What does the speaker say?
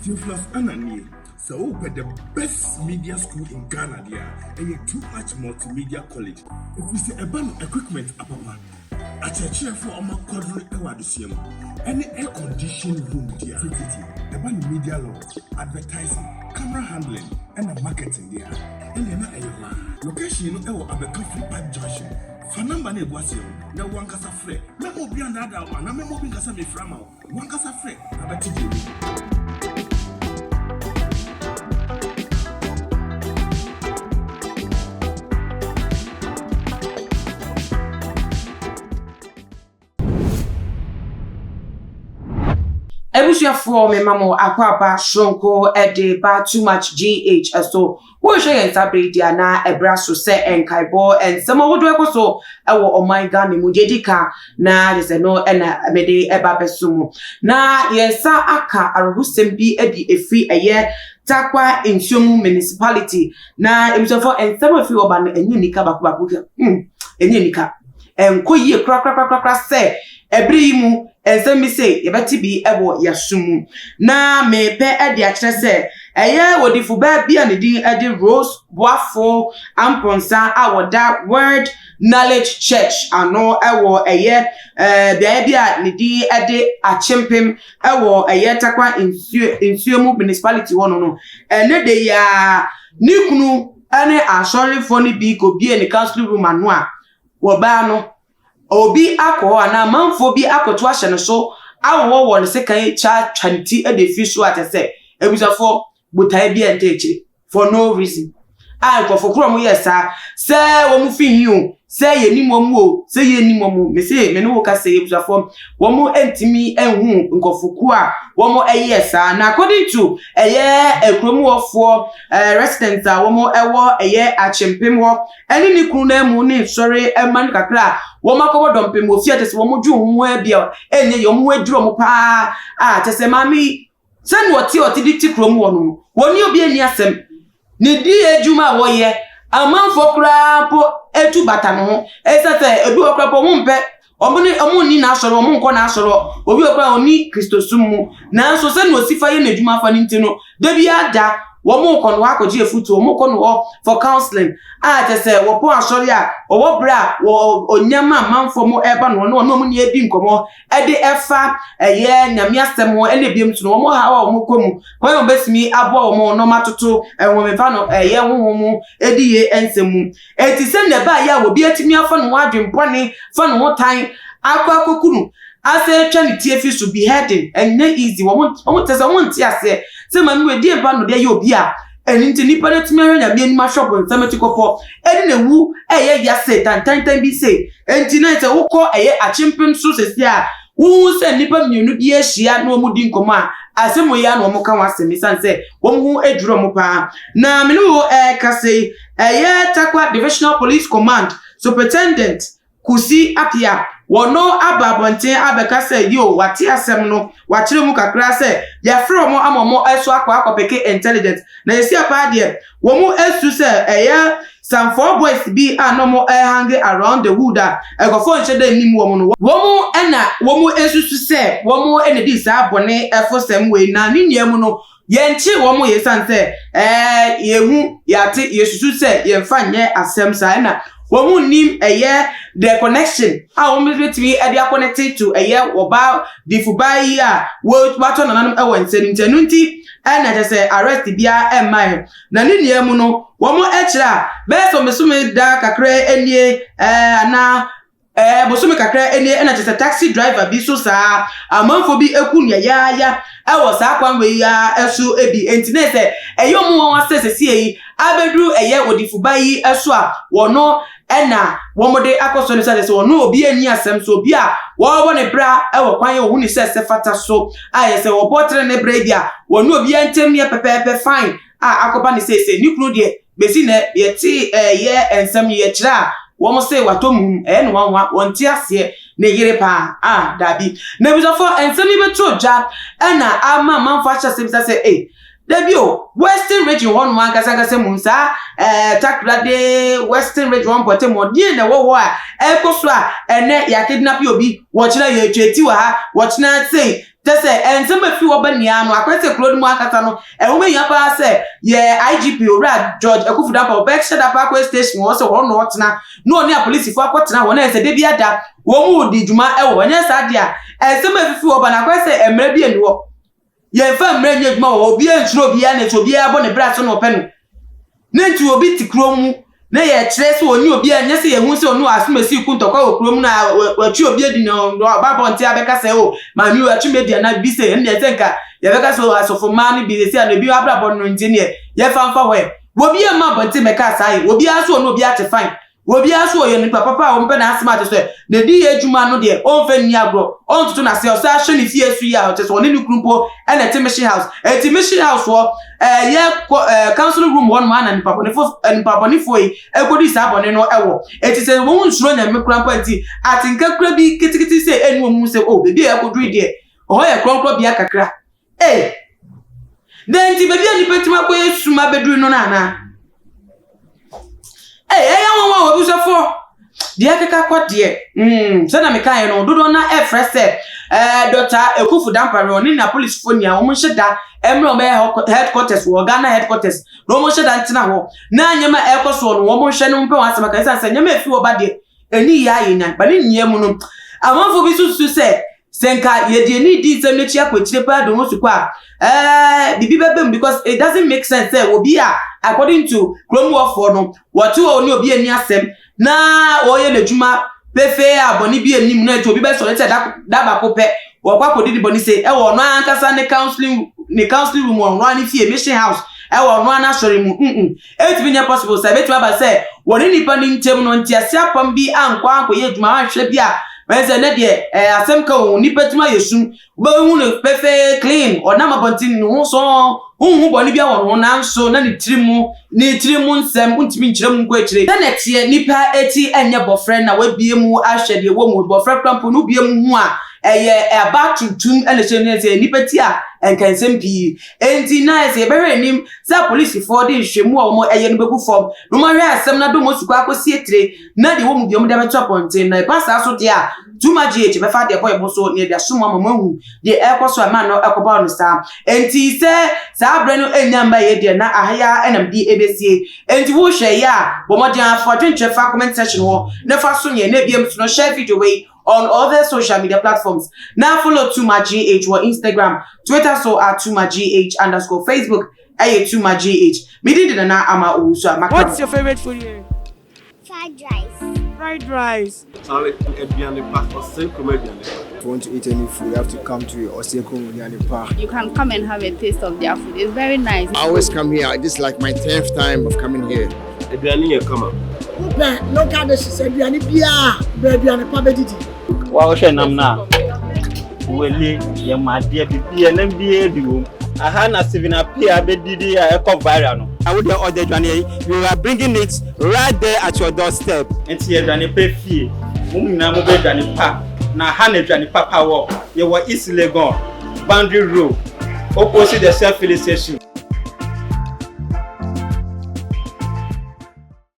Theophilus Annan nie. Sɛ wopɛ the best media school in Ghana deɛ a, ɛyɛ Too Much Multimedia College. Ɛfiri sɛ ɛba no equipment apapa, akyerɛkyerɛfoɔ a wɔakwadare wɔ adesua mu, ɛne air condition room deɛ a, tititi ɛba no media law, advertising, camera handling, ɛna marketing deɛ a, ɛnneɛ na ɛyɛ hɔ ara. Location no ɛwɔ Abɛka Free Pipe Junction. Fa number no a ɛgu aseɛ no na wo ankasa frɛ. Mɛma obi annaadaa wo anaa mɛma obi nka sɛ mefrɛ ama wo. Wo ankasa frɛ na bɛte deɛ ɛwɔ mu. Abusuafoɔ mema mo akwaaba soronko de ba Too Much GH so. Worehwɛ yɛn saa bere yi deɛ na ɛberɛ aso sɛ nkaebɔ nsɛm ahodoɔ ɛkɔ so wɔ ɔman Ghana mu. Deɛ ɛdi ka na kyerɛ sɛ no na mede ɛba abɛso mu. Na yɛn nsa aka awerɛhosɛm bi de ɛfiri ɛyɛ Tarkwa Nsuomu Municipality. Na abusuafoɔ nsɛm a ɛfiri hɔ ba no ɛnyɛ nika baako baako ɛnyɛ nika. Ɛnkɔ yie korakorakorakora sɛ ɛbere yi mu nsɛm bi sei yɛbɛte bi wɔ yɛaso mu. Na mepɛ de akyerɛ sɛ ɛyɛ odifobaa bi a ne din de Rose Boafo Amponsah a wɔda Word Knowledge Church ano wɔ ɛyɛ beaeɛ bi a ne din de Akyempem wɔ ɛyɛ Tarkwa nsuo nsuo mu municipality hɔ no no. Ɛnɛ da yi ara ne kunu ne asɔrefoɔ no bi kɔbie ne counseling room ano a wɔbaa no, obi akɔ hɔ anaa amanfoɔ bi akɔto ahyɛ no so awowɔ wɔ ne sekan twa twa ne ti de firi so a kyerɛ sɛ abusuafoɔ botaeɛ bi a ɛnta akyire for no reason a nkurɔfoɔ korɔ wɔn yɛ saa sɛ wɔn fi hi o sɛ yɛnim wɔn o sɛ yɛnnim wɔn o mese me ne wo ka sɛ abusuafoɔ wɔn ntumi nhu nkurɔfokuo a wɔn yɛ saa na according to ɛyɛ kurom hɔfoɔ residents a wɔn ɛwɔ ɛyɛ akyempem hɔ ɛne ne kunu no amu ne nsɔre mma no kakra a wɔn akɔbɔ dɔmpem wɔ fie a kyerɛ sɛ wɔn dwe wɔn ho bi a ɛnyɛ yɛ wɔn ho adwiri wɔn paa a kyerɛ sɛ maame yi sɛnea ɔte ɔte de te kurom hɔ no wɔne obi ani asɛm ne di adwuma a wɔyɛ amanfoɔ koraa mpo etu bata ne ho ɛsɛ sɛ ebi wɔ koraa mpo wɔn mpɛ Wɔn ne wɔn nni n'asɔre, wɔn nkɔ n'asɔre hɔ. Obi wɔ koraa a ɔnni Kristosom mu. Nanso sɛnea osi fa yɛ n'adwuma fa no nti no, da biara da wɔn kɔ no hɔ akɔgye afutuo, wɔn kɔ no hɔ for counseling. A kyerɛ sɛ wɔpɔn asɔre a, wɔwɔ berɛ a wɔ ɔnya ma amanfoɔ mo ɛreba no hɔ na wɔne wɔn nyinaa di nkɔmmɔ ɛde ɛfa ɛyɛ Nyame asɛm ho ɛne ebinom nso no wɔn haw a wɔn kɔ mu, kwan a wɔbɛtumi aboa wɔn na wɔatoto ɛhomefa no ɛyɛ honhom mu adiyie nsɛm mu. Enti sɛnea ɛbaeɛ a obi atumi afa ne ho adwemmɔne, fa ne ho tan akɔ akɔku no, asan atwa ne ti afi so, beheading, ɛnyɛ easy. Wɔn, wɔn kyerɛ sɛ wɔn nte aseɛ sɛ maame wei deɛ mpa na ɔde ayɛ obi a ɛno nti nipa no atumi ahwɛ Nyame anim ahwɛ ɔbonsam akyi kɔkɔ ɛde na ewu ɛyɛ ya sei tantantan bi sei. Enti na sɛ wokɔ ɛyɛ akyempem so sɛsi a wohu sɛ nnipa mmienu bi ahyia na wɔn di nkɔmmɔ a asɛm wei ara na wɔn ka ho asɛm esiane sɛ wɔn ho adwiri wɔn paa. Na me ne wo ɛrekasa yi Ɛyɛ Tarkwa Divisional Police Command Superintendent Kusi Appiah, wɔno aba abɔnten abɛka sɛ yoo wate asɛm no, wakyerɛ mu kakra sɛ yɛafrɛ wɔn ama wɔn nso akɔ akɔpeke intelligence na sesia paa deɛ wɔn asu sɛ ɛyɛ some four boys bi a na wɔn hange around the hood a nkurɔfoɔ nhyɛ da nnim wɔn no, wɔn na wɔn susu sɛ wɔn na di saa bɔne fosɛm wei na ne nua mu no Yɛnkyee wɔn yɛ esiane sɛ ɛɛ yɛhu, yɛate, yɛsusu sɛ yɛmfa nyɛ asɛm saa ɛna wɔn nnim ɛyɛ the connection a wɔn bɛtumi de akɔnɛte to ɛyɛ ɔbaa difobaa yi a watɔ nananom ɛwɔ nsa no nti ɛno nti ɛna kyɛ sɛ arrest biara ɛmmaeɛ na ne nua mu no wɔn ɛkyerɛ a bɛyɛ sɛ ɔmesome da kakra nie ɛɛ anaa Ɛɛ, bosome kakra nie na kyerɛ sɛ taxi driver bi so saa amanfoɔ bi aku no yayaaya wɔ saa kwan wei yi ara so bi. Enti na sɛ ɛyɛ wɔn nwanwa sɛ sesie yi abɛduru ɛyɛ odifoba yi so a wɔno na wɔde akɔ so no sɛ sɛ wɔno obi anni asɛm so obi a wɔrebɔ ne bra wɔ kwan a wɔhu ne sɛ sɛ fata so a yɛ sɛ wɔbɔ tere ne bra bi a wɔne obiara ntam yɛ pɛpɛɛpɛ fine a akɔba ne seesei ne kunu deɛ besi nnɛ yɛte ɛyɛ nsɛm yi yɛkyerɛ a wɔn se watɔ mum ɛyɛ no nwanwa wɔnte aseɛ ne yere paa a dabi na abusuafoɔ nsɛm yi bɛtɔ dwa ɛna ama amanfoɔ ahyɛ ase bisa sɛ ei dabi o western region hɔ nom ankasa ankasa mu saa ɛɛ takoradi western region hɔ mpɔtam hɔ deɛ na ɛwɔ hɔ a ɛkɔ so a ɛnɛ yɛakidnap obi wɔkyena yɛtwa ti wɔ ha wɔkyena sei. Kyerɛ sɛ, nsɛm a efi hɔ ba nyinaa no, akɔyɛ sɛ kuro no mu ankasa no, ɛho behia paa sɛ yɛn IGP, Owura George Akuffo Dampare, ɔbɛhyɛ da paa akɔyɛ station wɔ hɔ sɛ hɔ na ɔtena, na ɔne apolisifo akɔtena hɔ, na ayɛ sɛ da biara da wɔn redi dwuma wɔ hɔ. Ɛnyɛ saa de a, nsɛm a efifi hɔ ba no, akɔyɛ sɛ mmara bi nni hɔ. Yɛmfa mmara nyɛ adwuma wɔ hɔ, obiara nsuro obiara, na ɛsɛ obiara bɔ ne bra sɛnea ɔpɛ no. Ne nti obi te kurom mu na yɛkyerɛ sɛ ɔne obi a nyɛ sɛ yɛhu sɛ ɔne asomasi ku ntɔkwa wɔ kurom na watwi obi adi na ɔba abɔnten abɛka sɛ o maame watwi me adi anaa biribi sɛ ɛnneɛ sɛ nka yɛbɛka sɛ asɔfo mmaa no bi sɛ ana ebi abrabɔ no nti neɛ yɛfa mfa hɔ ɛ. Obi amma abɔnten mmɛkaa saa ɛ. Obiara nso ɔne obi ate fine. Obiara nso ɔyɛ nipa papa a ɔmpɛ n'asɛm a kyerɛ sɛ n'adiyɛ adwuma no deɛ ɔmfa nni agorɔ, ɔntoto n'ase, ɔsan hyɛ ne fie so yie a kyerɛ sɛ ɔne ne kunu mpo na ɛte mission house. Enti mission house hɔ ɛyɛ kɔ ɛɛ counseling room hɔ nom a na nipa bɔnefo nipa bɔnefoɔ yi ɛkɔdi saa bɔne no ɛwɔ. Enti sɛ wɔn nsuro Nyame koraa mpo a nti atenka kura bi ketekete sɛ ɛnni wɔn mu sɛ oh baabi a yɛakɔduru yi deɛ ɛhɔ yɛ krɔnkrɔbea kakra. Ei! Dɛn nti baabi a nnipa tumi akɔyɛ sum abɛduru no no anaa? Ei, ɛyɛ nwanwa wɔ abusuafoɔ. Deɛ ɛkeka kɔ deɛ, mm, sɛdeɛ mekaeɛ no, dodoɔ no ɛfrɛ sɛ ɛɛ Dɔkta Akuffo Dampare ɔne n'apolisifoɔ nyinaa wɔn nhyɛ da mmerɛ wɔn bɛyɛ headquarters wɔ Ghana headquarters na wɔn nhyɛ da ntena hɔ na nneɛma a ɛrekɔ soɔ no wɔn nhwɛ no mpɛ wɔn asɛm aka ɛsiane sɛ nneɛma a ɛfiri hɔ ba deɛ ɛni yɛ ayɛ nyan ba ne nyinaa mu no amanfoɔ bi nso susu sɛ Sɛ nka yɛde ani redi nsɛm no akyi akɔ akyire paa de ho sukɔ a, ɛɛ biribi bɛba mu because it doesn't make sense sɛ obi a according to kurom hɔfoɔ no, wɔte hɔ ne obi ani asɛm na ɔreyɛ n'adwuma pefee a bɔne bi nnim na nti obi bɛsɔre sɛ da da baako pɛ wɔkɔ akɔdi ne bɔne sei ɛwɔ ɔno ankasa ne counseling ne counseling room wɔ ɔno ara ne fie mission house ɛwɔ ɔno ara n'asɔre mu mm Ɛrentumi nyɛ possible saa. Ebetumi aba sɛ wɔne nnipa no ntam no, ntease apam bi ankɔ ankɔyɛ adwuma, anhwɛ bi a, bɛyɛ sɛ ɛnɛ deɛ ɛɛ asɛm ka o, nnipa tumi ayɛ sum. Wobɛhu no pefee, clean, ɔnam abɔnten, ne ho sɔnn, wonhu bɔne biara wɔ ne ho, nanso na ne tiri mu, ne tiri mu nsɛm, wontumi nkyerɛ mu nkɔ akyire. Sɛnea ɛteɛ, nnipa ti nyɛ bɔfrɛ na wabue mu ahwɛ deɛ ɛwɔ mu. Bɔfrɛ koraa mpo no, wobue mu hu a, ɛyɛ aba tuntum na ɛhyɛ mu, sɛ nnipa ti a, ɛnka nsɛm pii. Enti na ayɛ sɛ yɛbɛhwɛ anim sɛ apolisifoɔ de nhwehwɛmu a wɔyɛ no bɛgu fam na wɔahwɛ asɛm no adom sukuu akɔsi etire na deɛ ɛwɔ mu biara wɔde abɛto abɔnten. Na ɛba saa nso deɛ a, Tuma GH bɛfa adeɛ abɔ yɛn ho so na yɛde asom mo ama moahu deɛ ɛrekɔ so a ɛma no ɛkɔba no saa. Enti sɛ saa berɛ no nnya mmaeɛ deɛ na aha yi ara na mede ɛbɛsie. Enti wohwɛ yɛ a, bɔ mmɔden ara fa w'adwenkyerɛ fa comment section hɔ na fa som yɛn na ebiem nso no share video wei on other social media platforms na follow Tuma GH wɔ Instagram, Twitter so at Tuma GH underscore Facebook ɛyɛ Tuma GH. Me din de Nana Ama Owusu a maka What's your favorite food here? Fried rice. Fried rice. Charlie, aduane pa, Oseikrom aduane pa. If you want to eat any food, you have to come to Oseikrom aduane pa. You can come and have a taste of their food. It's very nice. I always come here. This is like my 10th time of coming here. Aduane yɛ kama. Wopɛ local dishes, aduane biara a, brɛ aduane pa bɛdidi. Wa wohwɛ nam no a, wele, yɛmadeɛ, biribiara, nam biara bi wom. Aha na Stephen Appiah bɛdidi a ɛkɔ viral no. Na wo deɛ ɔde aduane yi, we are bringing it right there at your doorstep. Nti aduane pa fie, mo nyinaa mobɛ aduane pa, na ha na aduane papa wɔ. Yɛwɔ East Legon, Boundary Road, opposite the Shell filling station.